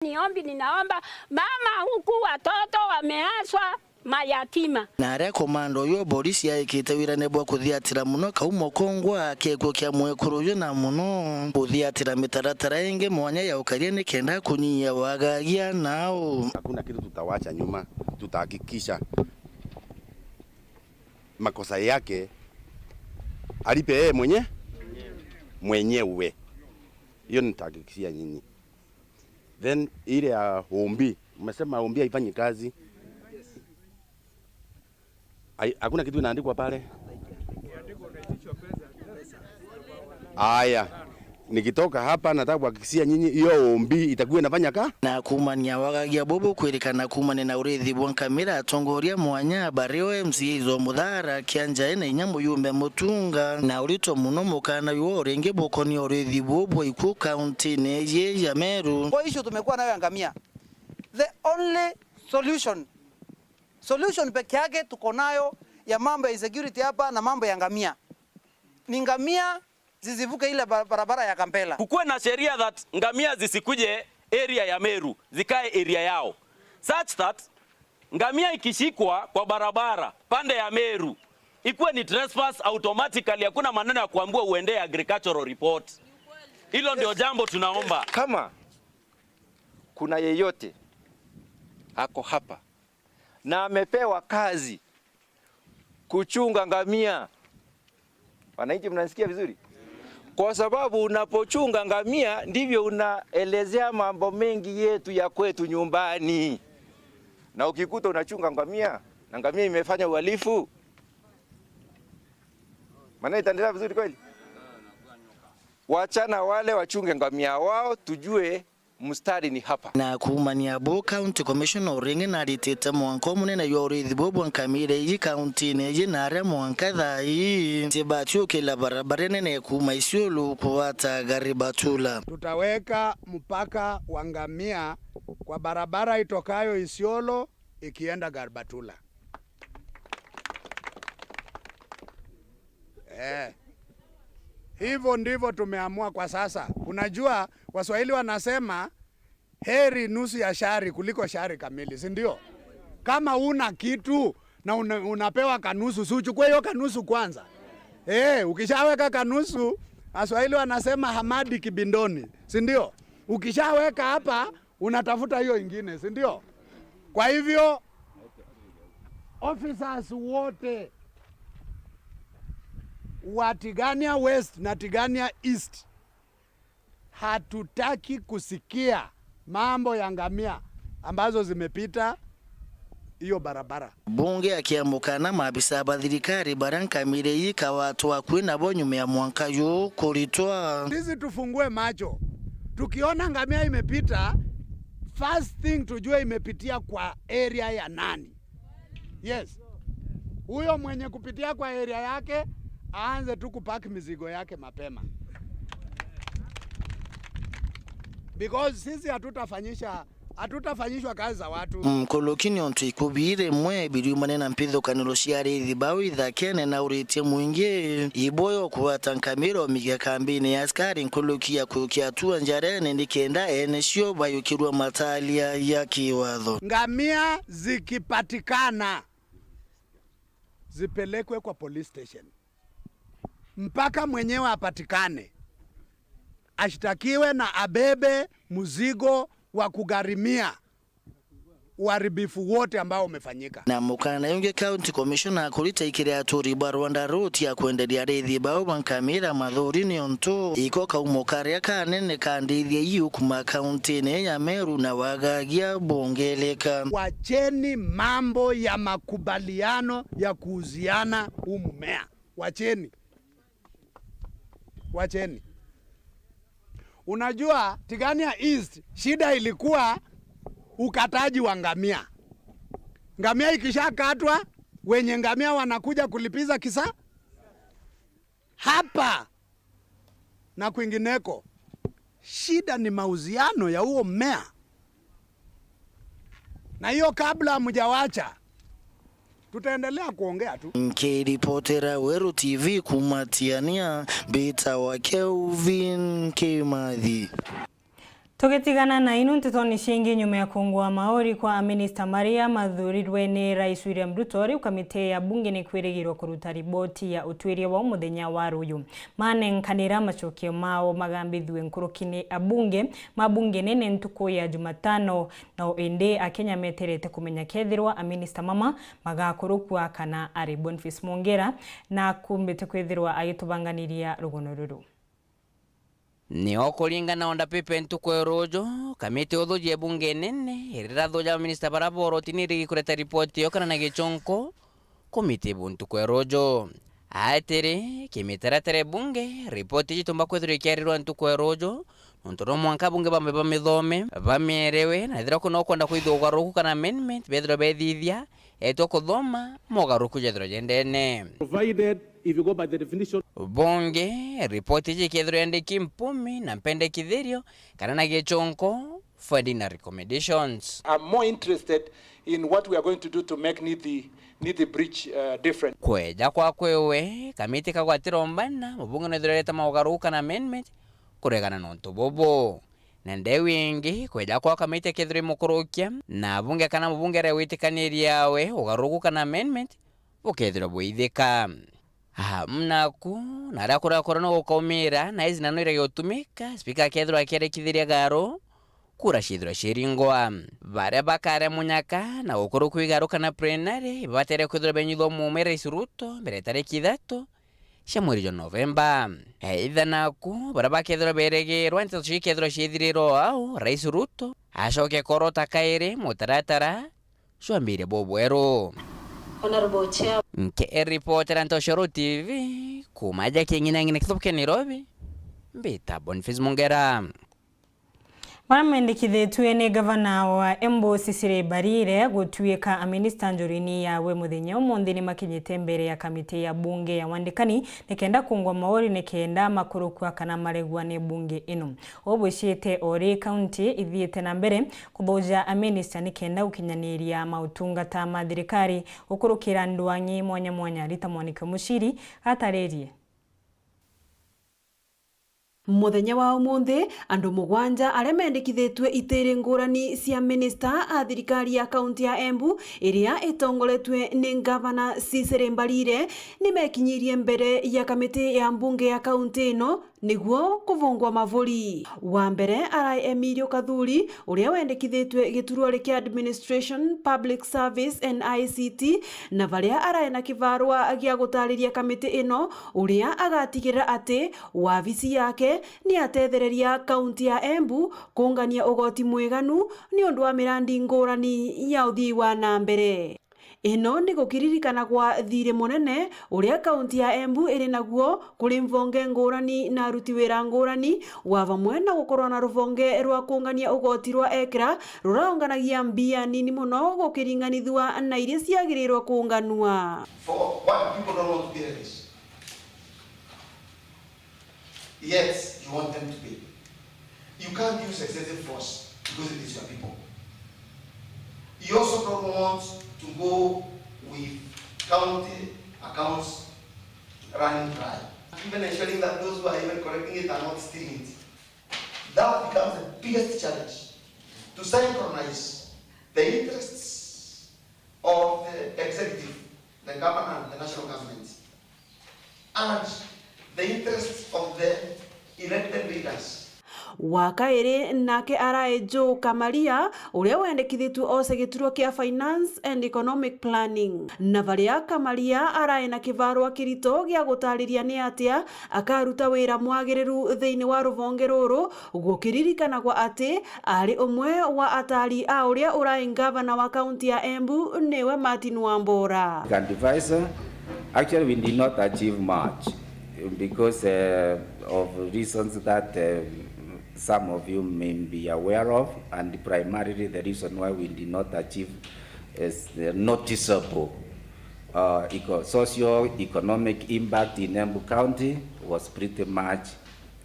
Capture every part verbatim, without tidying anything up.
Niombi, ninaomba mama huku, watoto wameachwa mayatima. Na aria komanda uyu wa borisi aikite wirane bwa kuthiatira muno Kaumo Kongwa kekwo kia mwekuru uyu, na muno kuthiatira mitaratara ingi mwanya ya ukaria nikenda kunyia wagagia nao. Hakuna kitu tutawacha nyuma, tutahakikisha makosa yake alipe yeye mwenye-, mwenyewe. Hiyo nitahakikishia nyinyi. Then ile ya ombi, umesema ombi haifanyi kazi. Hai-, hakuna kitu inaandikwa pale. Aya, nikitoka hapa nataka kuhakikishia nyinyi hiyo ombi itakuwa inafanya ka? Na kuumania wagagia bubu kwirikana kuumania na urithi bwa nkamira, atongoria mwanya bario M C As o Muthara, Kianjae na inya muyumbe Mutunga, na urito muno mukana uyu o ringi bukonia urithi buu bwa iku kauntini iji ya Meru. Kwa issue tumekuwa nayo ya ngamia, the only solution, solution peke yake tuko nayo ya mambo ya insecurity hapa na mambo ya ngamia ni ngamia zisivuke ile ba-, barabara ya Kampela. Kukuwe na sheria that ngamia zisikuje area ya Meru, zikae area yao, such that ngamia ikishikwa kwa barabara pande ya Meru, ikuwe ni trespass automatically, hakuna maneno ya kuambiwa uende agricultural report. Hilo ndio jambo tunaomba. Kama kuna yeyote ako hapa na amepewa kazi kuchunga ngamia. Wananchi, mnanisikia vizuri? Kwa sababu unapochunga ngamia, ndivyo unaelezea mambo mengi yetu ya kwetu nyumbani. Na ukikuta unachunga ngamia, na ngamia imefanya uhalifu, maana itaendelea vizuri kweli? Wachana wale wachunge ngamia wao, tujue mustari ni hapa. Na kuumania buu, County Commissioner o ringi naritite mwanka umunene jwa urithi buu bwa nkamira iji kauntine iji, na aria mwanka thaa ii tibatiukira barabara nene kuuma Isiolo kugwata Garibatula. Tutaweka mpaka wa ngamia kwa barabara itokayo Isiolo ikienda Garibatula. Eh. Hivyo ndivyo tumeamua kwa sasa. Unajua, Waswahili wanasema, "Heri nusu ya shari kuliko shari kamili," si ndio? Kama una kitu na una-, unapewa kanusu, si uchukue hiyo kanusu kwanza? Eh, ukishaweka kanusu, Waswahili wanasema, "Hamadi kibindoni," si ndio? Ukishaweka hapa, unatafuta hiyo ingine, si ndio? Kwa hivyo, officers wote wa Tigania West na Tigania East, hatutaki kusikia mambo ya ngamia ambazo zimepita hiyo barabara. Bunge akiamukana maabisa ba thirikari baria nkamira ii ikawatwa akui nabo nyuma ya mwanka juu kuritwa. Sisi tufungue macho. Tukiona ngamia imepita, first thing tujue imepitia kwa area ya nani. Yes. Huyo mwenye kupitia kwa area yake, aanze tu kupack mizigo yake mapema. Because sisi hatutafanyisha, hatutafanyishwa kazi za watu. Nkuluki niontu ikubiri imwe biriumane na mpithukaniro cia arithi bau ithakene, na uritie mwingi iboyo kugwata nkamira umigia kambini ya askari nkuluki ya kuukia atua njarene, nikenda ene cio bayukirua matalia ya kiwatho. Ngamia zikipatikana, zipelekwe kwa police station mpaka mwenyewe apatikane, ashtakiwe na abebe mzigo wa kugharimia uharibifu wote ambao umefanyika. Na mukana yungi, County Commissioner akurita ikiri aturi ba Rwanda Road ya kwenderia arithi bao ba nkamira mathuri, niontu iko kaumo karia kanene ka ndithia iu kuma kauntine ya Meru na wagagia bongeleka. Wacheni mambo ya makubaliano ya kuuziana huu mmea. Wacheni. Wacheni. Unajua, Tigania East, shida ilikuwa ukataji wa ngamia. Ngamia ikishakatwa, wenye ngamia wanakuja kulipiza kisa-, hapa na kwingineko. Shida ni mauziano ya huo mmea. Na hiyo kabla hamjawacha, tutaendelea kuongea tu. Nkiripotera Weru T V kuuma Tiania, mbitawa Kelvin Kimathi. Tugitigana na inu ntetoni ciingi, nyuma ya kungwa mauri kwa aminista maria mathurirwe ni Rais William Ruto, riu kamiti ya bunge ni kwirigirwa kuruta riboti ya utwiria wao muthenya wa ruyu. Manenkanira macokio mao magambithue nkuruki ni abunge ma bunge nene ntuku ya Jumatano, no indi Akenya meterete kumenya kethirwa aminista mama magakurukua kana ari. Boniface Mwongera na akumbite kwithirwa agitubanganiria rugono ruru. Nio kuringana na Onda Pipe ntuku ya ruju, kamiti uthuji ya bunge nene irirathuja aminista bara boroti ni irigi kureta ripoti yo kana na gichonko kumiti bu ntuku ya ruju. Atiri, kimitaratara ya bunge, ripoti iji itumba kwithirwa ikiarirwa ntuku ya ruju, nontu no mwanka bunge bambe bamithome, bamierewe, na ethirwa kuna ukwenda kwithua ugaruruku kana amendment, bethirwa bethithia, etwa kuthoma, mogaruruku jethirwa jendene. Provided, if you go by the definition. Bunge, ripoti iji ikethirwa yandiki mpumi na mpendekithirio, kana na gichonko, finding na recommendations. I'm more interested in what we are going to do to make Nithi, Nithi Bridge, uh, different. Kweja kwa kwewe, kamiti kagwatira umbana, mubunge no ethirwa areta maugaruruku kana amendment, kuregana na untu bubu. Na ndeu ingi, kweja kwa kamiti kethirwa imukurukia, na abunge kana mubunge arewitikaniria awe, ugaruruku kana amendment, bukethirwa bwithika. Amu naku, na aria kuria kuria no gukaumira, na izi nano iragia utumika, spika akethirwa akiarikithiria garu, kura ciithirwa ciiringwa. Baria bakare munyaka, na gukuruku igaru kana plenary, ibabatere kwithirwa benyithwa mume Rais Ruto, mbere ya tariki ithatu, cia mweri jwa Novemba. Either naku, baria bakethirwa beregirwa nteto ciu ikethirwa ciithirire o au, Rais Ruto acoke korota kairi mutaratara jwambirie bubweru. Honorable Chair. Nke ripotera Ntoshoro T V, kuma aja king'inang'ina kithubu kia Nairobi, mbita Boniface Mungera. Baria mendekithitue ni gavana wa Embu Cecily Mbarire gutuika aminista njuruni yawe muthenya umunthi ni makinyite mbere ya kamiti ya bunge ya wandikani nikenda kungwa mauri nikenda makurukua kana maregua ni bunge ino. Uu bwicite o ri kaunti ithiite na mbere kuthuja aminista nikenda gukinyaniria mautungata ma thirikari gukurukira ndwang'i mwanya mwanya. Rita Mwaniki Muciri ataririe. Muthenya wa umunthi, andu mugwanja aria mendikithitue itiri ngurani cia minista a thirikari ya kaunti ya Embu, iria itongoretue ni ngavana Cecily Mbarire, ni mekinyirie mbere ya kamiti ya mbunge ya kaunti ino niguo kuvungwa mavuri. Wa mbere arai Emilio Kathuri, uria wendekithitue giturwari kia Administration, Public Service and I C T, na varia arai na kibarua gia gutariria kamiti ino uria agatigirira ati wabici yake ni atethereria kaunti ya Embu kungania ugoti mwiganu ni undu wa mirandi ngurani ya uthii wa na mbere. Ino ni gukiririkanagwa thiri munene uria kaunti ya Embu iri naguo kuri mvonge ngurani na aruti wira ngurani, wa vamwe na gukorwa na ruvonge rwa kungania ugoti rwa ekra ruraunganagia mbia nini muno gukiringanithua na iria ciagirirwe kunganua. For what people don't want to pay rent. Yet you want them to pay. You can't use excessive force because it is your people. You also don't want to go with county accounts running dry. Even ensuring that those who are even collecting it are not stealing it. That becomes the biggest challenge, to synchronize the interests of the executive, the governor, the national government, and the interests of the elected leaders. Wa kairi nake arai Joe Kamaria, uria wendekithitue oce giturwa kia Finance and Economic Planning. Na varia Kamaria arai na kibarua kirito gia gutariria ni atia akaruta wira mwagiriru thiini wa ruvonge ruru, gukiririkanagwa ati ari umwe wa atari a uria urai ngavana wa kaunti ya Embu niwe Martin Wambora. Advisor, actually, we did not achieve much because, uh, of reasons that, uh, some of you may be aware of, and primarily the reason why we did not achieve is the noticeable, uh, eco-, socio-economic impact in Embu County was pretty much,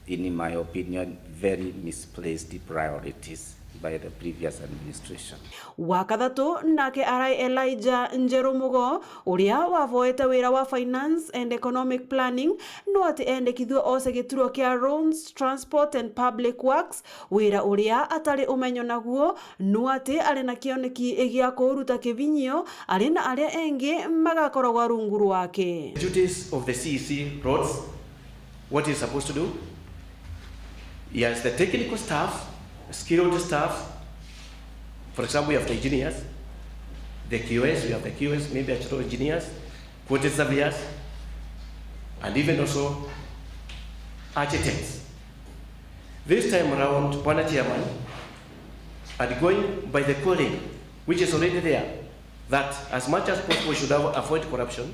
in my opinion, very misplaced priorities. by the previous administration. Wa kathatu nake arai Elijah Njeru Mugo, uria wavoete wira wa Finance and Economic Planning, no ati endekithua oce gituro kia Roads, Transport and Public Works, wira uria atari umenyo naguo, no ati ari na kioneki gia kuruta kivinyio ari na aria engi magakoragwa rungu rwake. Duties of the C E C Roads, what is supposed to do? He has the technical staff, skilled staff. For example, we have the engineers, the Q S, we have the Q S, maybe actual engineers, quantity surveyors, and even also architects. This time around, Bwana Chairman, and going by the calling which is already there, that as much as possible we should have, avoid corruption,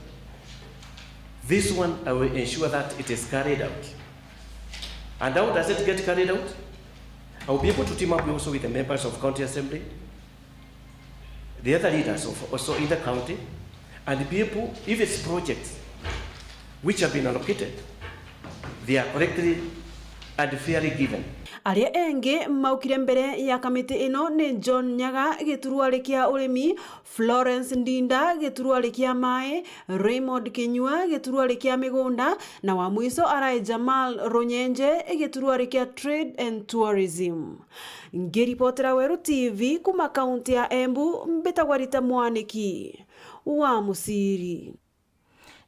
this one I will ensure that it is carried out. And how does it get carried out? I will be able to team up also with the members of County Assembly, the other leaders of also in the county, and be able, if it's projects which have been allocated, they are correctly and fairly given. Aria engi maukire mbere ya kamiti ino ni John Nyaga, gituruari kia urimi, Florence Ndinda, gituruari kia mai, Raymond Kinyua, gituruari kia migunda, na wa mwiso arai Jamal Runyenje, gituruari kia Trade and Tourism. Ngiripotera Weru T V kuma kaunti ya Embu, mbitagwa Rita Mwaniki wa Musiri.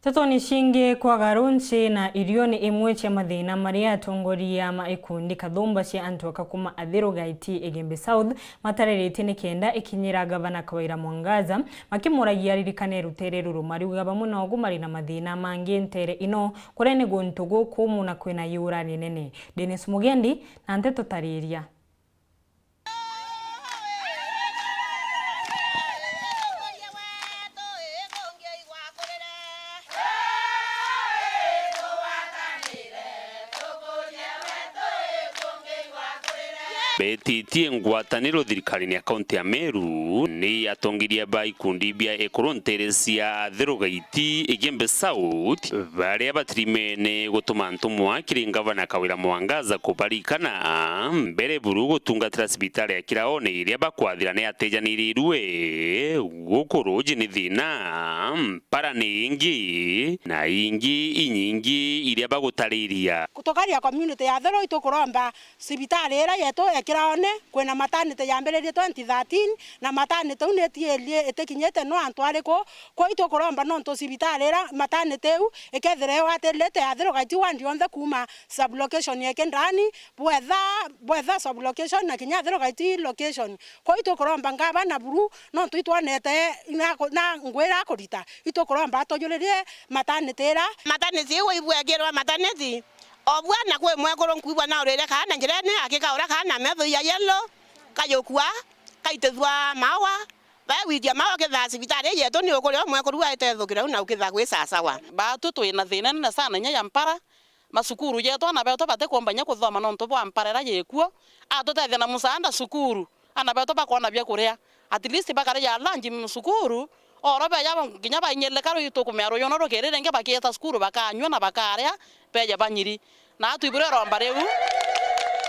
Ntetoni cingi, kwaga runchi na irio ni imwe cia mathina maria atongoria ma ikundi kathumba cia antu aka kuma Athiru Gaiti, Igembe South, matariritie ni kenda ikinyira Gavana Kawira Mwangaza, makimuragia aririkane rutere ruru. Mariuga bamwe nogu mari na mathina mangi ntere ino, kuria ni guntu gukumu na kwina iura rinene. Dennis Mugendi na nteto tariria. Betitie ngwataniro thirikarine ya kaunti ya Meru ni atongeria ba ikundi bia ekuru ntere cia Athiru Gaiti, Igembe South, baria batirimene gutuma ntumwa kiri ngavana Kawira Mwangaza kubarikana mbere buru gutungatira cibitari ya Kiraone iria bakwathira ni atejanirirue. Guku ruuji ni thina, mpara ni ingi, na ingi inyingi iria bagutariria. Tukaria community ya Athiru itukuromba cibitari iria yetu ya Kiraone, kwina maternity yambiririe twenty thirteen, na maternity iu ni itiirie itikinyite no antu ariku. Kwou itukuromba nontu cibitari iria maternity iu ikethira igwatirite Athiru Gaiti ward yonthe kuuma sub-location ya Kindani, Bwetha, Bwetha sub-location na kinya Athiru Gaiti location. Kwou itukuromba ngavana buru nontu itwonete na, na ngwira akurita, itukuromba atujuririe maternity iria. Maternity iu ibwekirwa maternity. O bwana kwi mwekuru nkwigua naurire kaana njirene, akikaura kaana metho ya yellow, kayukua, kaitithua maua, baewithia maua, kithaa cibitari yetu ni ukuria umwekuru aitethukira u na ukithaa gwi sasawa. Baatu twina thina nene sana inya ya mpara, macukuru yetu ana betu batikumba inya kuthoma nontu bwa mpara iria yikuo, atutethia na musaanda cukuru. Ana betu bakoona bia kuria, at least bakarija lunch cukuru, oro beja bo nginya bainyirire karu itukumea ruyuno rukiri ringi bakiita cukuru bakanyua na bakaria, beje banyiri. Na atwibure iromba riu.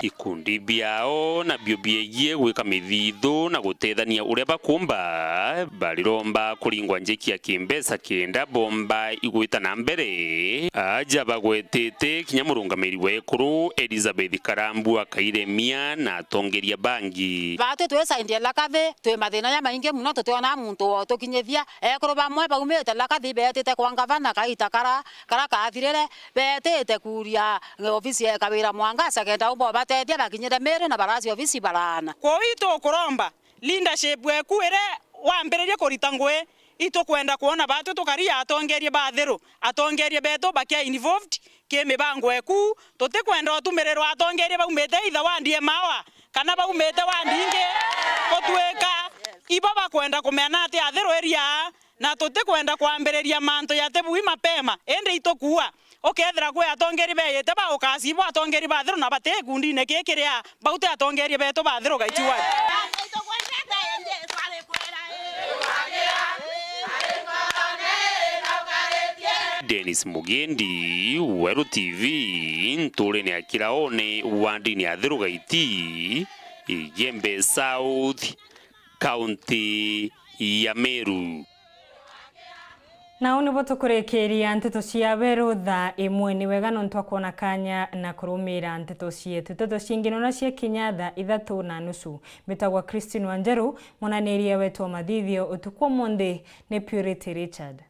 Ikundi biao nabio biegie gwika mithithu na gutethania uria bakumba, bariromba kuringwa njiki ya kimbeca kenda bomba igwita na mbere. Aja bagwetete kinya murungamiri wa ekuru Elizabeth Karambu akairemia na atongeria bangi. Baatu twi side ya Lakathi, twi mathina jamaingi mono, tutiona muntu wa utukinyithia. Ekuru bamwe baumite Lakathi beetite kwa ngavana kaita kara, kara kathirire, beetite kuuria ofisi ya Kawira Mwangaza kenda umba ubatethia bakinyire Meru na baracia ofisi baraana. Kwou itukuromba leadership eku iria wambiririe kurita ngui, itukwenda kwona baatu tukari atongeria ba Athiru, atongeria betu bakia involved ki mibango eku. Tutikwenda utumirirwa atongeria baumite either ward ya Maua kana baumite ward ingi, gutwika ibo bakwenda kumea na ati Athiru area, na tutikwenda kwambiriria mantu jatibui mapema, indi itukuua. Ukethira kwi atongeria beeyite ba ukasi, ibo atongeria ba Athiru na bati gikundine kii kiria, bau ti atongeria betu ba Athiru Gaiti ward. Dennis Mugendi, Weru T V, nturene ya Kiraone, wandini ya Athiru Gaiti, Igembe South, kaunti ya Meru. Na uu nibo tukurikiria nteto cia Beru thaa imwe. Ni wega nontu akwona kanya na kurumira nteto cietu. Nteto cingi nona cia kinya thaa ithatu na nusu. Mbitagwa Christine Wanjeru, munaniria wetu wa mathithio utuku umunthi ni Purity Richard.